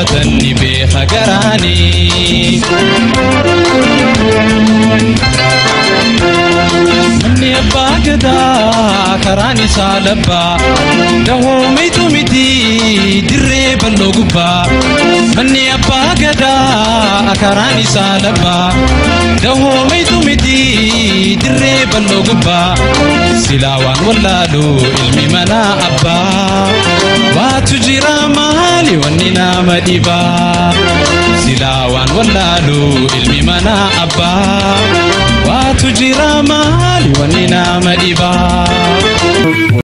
dubbatan ni beeka garaanii. Manni abbaa gadaa karaan isaa labbaa, dahoomitu miti dirree bal'oo gubbaa. Manni abbaa gadaa karaan isaa labbaa, dahoomitu miti dirree bal'oo gubbaa. Silaa waan wallaalu ilmi manaa abbaa, waatu jira maali wanni nama dhibaa? Silaa waan wallaalu ilmi manaa abbaa, waatu jira maali wanni nama dhibaa?